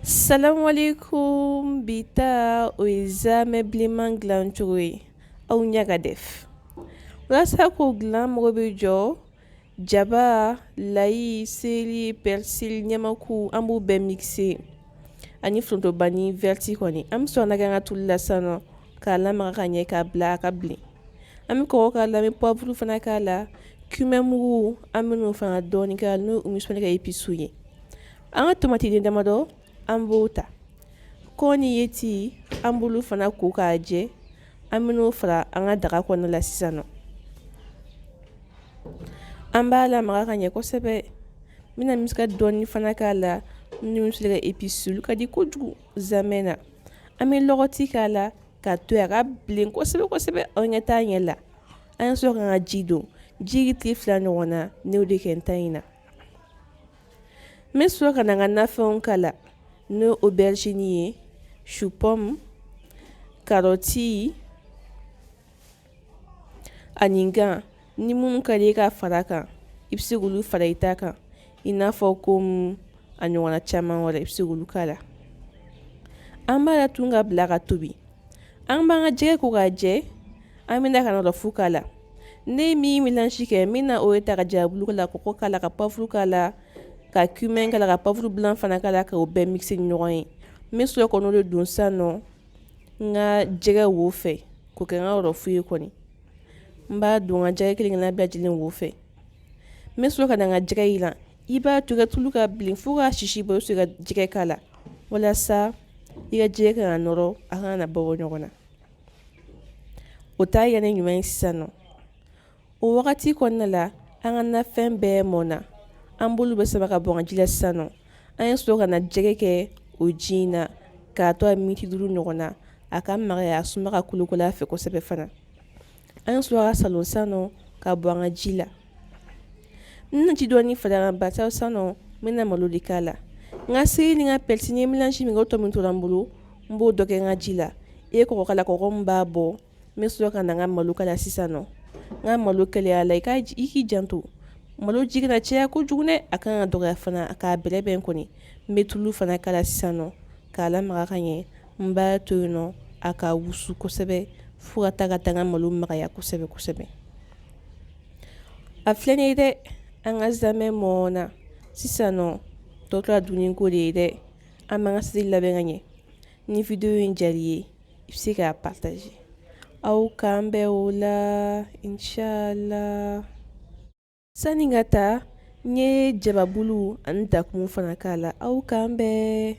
Salamualeykum bi ta o ye zamɛ bilenman dilan cogo ye aw ɲɛ ka def walasa k'o dilan mago bɛ jɔ jaba, layi, seri, persil, ɲamaku an b'u bɛɛ mixer ani forontobani vɛriti kɔni an bɛ sɔrɔ ka kɛ an ka tulu la sisan nɔ k'a lamaga ka ɲɛ k'a bila a ka bilen. An bɛ kɔgɔ k'a la, an bɛ poivre fana k'a la, cumin mugu an bɛn'o fana dɔɔni k'a la n'o ye kɛ épices ye. An ka tomatiden damadɔ an b'o ta, kɔn ni yeti an b'olu fana ko k'a jɛ, an bɛn'o fara an ka daga kɔnɔna la sisan nɔ. An b'a lamaga ka ɲɛ kosɛbɛ. N bɛna muscade dɔɔni fana k'a la n'o bɛ kɛ épices, olu ka di kojugu zamɛ na. An bɛ lɔgɔti k'a la k'a to yen a ka bilen kosɛbɛ kosɛbɛ, aw ɲɛ t'a ɲɛ la. An sɔrɔ ka ji don, ji litiri 2 ɲɔgɔn na, ne y'o de kɛ n ta in na. N bɛ sɔrɔ ka na n ka nafɛnw k'a la, n'o ye aubergine ye, chou pomme, karɔti ani gan. Ni minnu ka di i ka fara kan, i bɛ se k'olu fara i ta kan, i n'a fɔ komi a ɲɔgɔnna caman wɛrɛ, i bɛ se k'olu k'a la. An b'a latun ka bila ka tobi. An b'an ka jɛgɛ ko k'a jɛ, an bɛna ka na rɔfu k'a la. Ne ye min mélange kɛ, n bɛna o de ta ka jabulu k'a la, kɔgɔ k'a la, ka poivre k'a la, ka cumin k'a la, ka poivre blanc fana k'a la, k'o bɛɛ mixer ni ɲɔgɔn ye. N bɛ sɔrɔ k'o de don sisan nɔ n ka jɛgɛ wo fɛ k'o kɛ n ka rɔfu ye kɔni. N b'a don n ka jɛgɛ kelen kelenna bɛɛ lajɛlen wo fɛ. N bɛ sɔrɔ ka na n ka jɛgɛ yiran. I b'a to i ka tulu ka bilen fo k'a sisi bɔ, i bɛ sɔrɔ ka jɛgɛ k'a la walasa i ka jɛgɛ kana nɔrɔ, a kana na bɔ ɲɔgɔn na. O t'a yɛrɛ ɲuman ye sisan nɔ. O wagati kɔnɔna la, an ka nafɛn bɛɛ mɔnna, an b'olu bɛɛ sama ka bɔ an ka ji la sisan nɔ. An ye sɔrɔ ka na jɛgɛ kɛ o ji in na k'a to a miniti 5 ɲɔgɔn na, a ka magaya, a suma ka kolokolo a fɛ kosɛbɛ fana. An ye sɔrɔ ka salon sisan nɔ ka bɔ an ka ji la. N bɛna ji dɔɔni fara kan barisa sisan nɔ n bɛna malo de k'a la. N ka seri ni n ka persil, n ye mélange min kɛ, o tɔ min tora n bolo, n b'o dɔ kɛ n ka ji la. I ye kɔgɔ k'a la, kɔgɔ min b'a bɔ. N bɛ sɔrɔ ka na n ka malo k'a la sisan nɔ. N ka malo kɛlen a la, i k'i janto, malo ji kana caya kojugu dɛ, a kan ka dɔgɔya fana k'a bɛrɛbɛn kɔni. N bɛ tulu fana k'a la sisan nɔ k'a lamaga ka ɲɛ. N b'a to yen nɔ a ka wusu kosɛbɛ fo ka taa n ka malo magaya kosɛbɛ kosɛbɛ. A filɛ nin ye dɛ, an ka zamɛ mɔnna sisan nɔ. Tɔ tora dumuni ko de ye dɛ. An b'an ka seli labɛn ka ɲɛ. Ni vidéo in diyara i ye, i bɛ se k'a partager. Aw k'an bɛn o la inshallah. Sani ka taa, n ye jababulu ani dakumu fana k'a la. Aw k'an bɛn.